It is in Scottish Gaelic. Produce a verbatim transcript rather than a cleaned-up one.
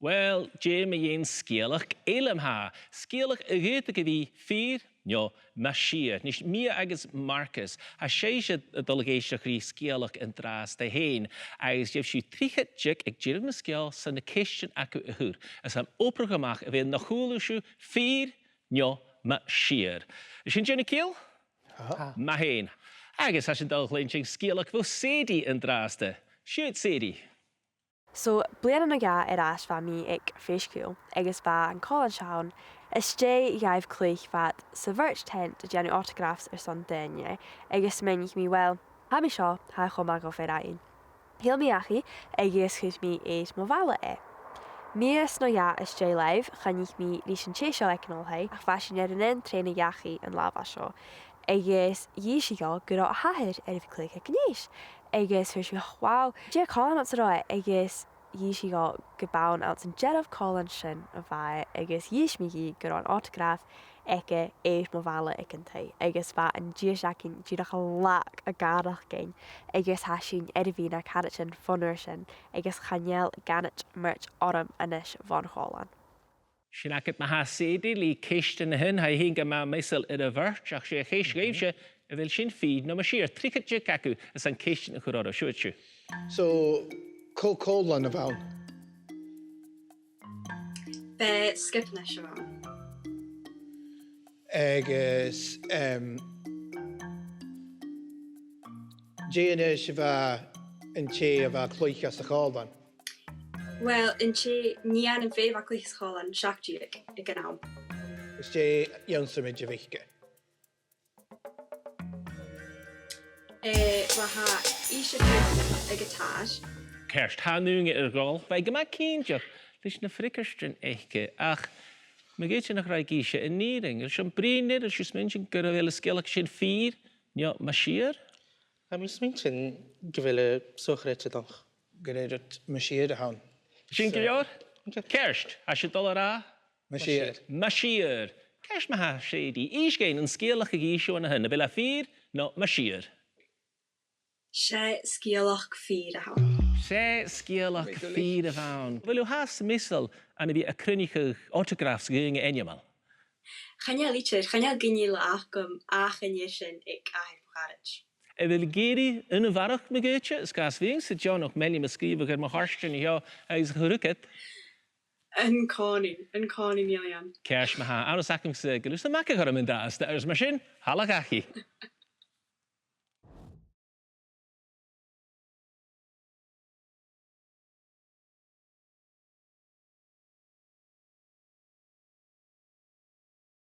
Uill, dè mu dheidhinn sgeulachd eile ma-thà? Sgeulachd a dh'fhaodadh a bhith fìor no mas fhìor. A-nis, Mia agus Marcus, tha sibhse a' dol a dh'èisteachd ri sgeulachd an-dràsta fhèin, agus gheibh sibh trithead diog aig deireadh na sgeòil airson na ceistean aca a chur, is an obrachadh a-mach a bheil na chuala sibh fìor no mas fhìor. Is sin deireadh na ciall? Aha. Math fhèin. Agus tha sinn a' dol a chluinntinn sgeulachd bho Sadie an-dràsta. Siuthad, Sadie. So, bliadhna no dhà air ais bha mi aig fèis-chiùil, agus bha an còmhlan seo ann, às dèidh dhaibh cluich fad sa Verge Tent a' dèanamh autographs airson daoine, agus smaoinich mi, uill, tha mi seo, tha e cho math dhomh fhèin fhaighinn. Thill mi dhachaigh agus chuir mi air mo bhalla e. Mìos no dhà às dèidh làimh, choinnich mi ris an tè seo aig an oilthigh, ach bha sinn air an aon trèana dhachaigh an latha seo, agus dh'inns i dhomh gun robh a h-athair air a bhith cluich aig an fhèis. Agus thuirt mi, "Wow, dè a' chòmhlan anns an robh e?" Agus dh'inns i dhomh gum b' ann anns an dearbh chòmhlan sin a bha e, agus dh'inns mi dhi gun robh an autograph aige air mo bhalla aig an taigh, agus bha an dithis againn dìreach a' lag a' gàireachdainn, agus tha sinn air a bhith na caraidean bhon uair sin, agus chan eil gàirnealairt orm a-nis bhon chòmhlan. Sin agad ma-thà, Sadie, le ceistean a th' ann. Tha e fhèin gu math measail air a' bheairt, ach 's e a' cheist dhuibhse, a bheil sin fìor no mas fhìor? Trithead diog agaibh airson ceistean a chur oirbh, siuthad sibh. So, cò, cò an còmhlan a bh' ann? B' e Sgiobanis a bh' ann. Agus, em, dè an aois a bha an tè a bha a' cluich anns a' chòmhlan? Uill, an tè, nighean am fear a bha a' cluich sa chòmhlan, seachd deug aig an àm. Is dè an ionnsramaid a bh' aice? Eh, bha, tha ise a' cluich aig a' Taigh. Ceart, tha an ùine air dhol. Bha e gu math cinnteach leis na freagairtean aice, ach ma dh'fhaodte nach robh i ag innse an fhìrinn. A bheil sibh a' bruidhinn air, a bheil sibh a' smaointinn gu bheil an sgeulachd sin fìor no mas fhìor? Tha mi a' smaointinn gu bheil e sochraide a-nochd. Gur e rud mas fhìor a th' ann. Sin gu leòr? Ceart, tha sibh a' dol a ràdh? Mas fhìor. Mas fhìor. Ceart ma-thà, Sadie. Innis dhuinn an sgeulachd a dh'inns thu an sin. A bheil e fìor no mas fhìor? 'S e sgeulachd fìor a th' ann. 'S e sgeulachd fìor a bh' ann. A bheil thu fhathast measail ann a bhith a' cruinneachadh autographs dhaoine ainmeil? Chan eil idir, chan eil gin eile agam ach an fhear sin aig athair mo charaid. A bheil thu ag iarraidh aon bharrachd ma dh'fhaodte, is gus am bi mise deònach m' ainm a sgrìobhadh air mo chairtean an seo agus a chur thugad? An-còmhnaidh, an-còmhnaidh, Neil Ian. Ceart ma-thà, an-dràsta, tha cuimhne agam gu bheil thu a' smaoineachadh orm an-dràsta, agus mar sin, thalla dhachaigh.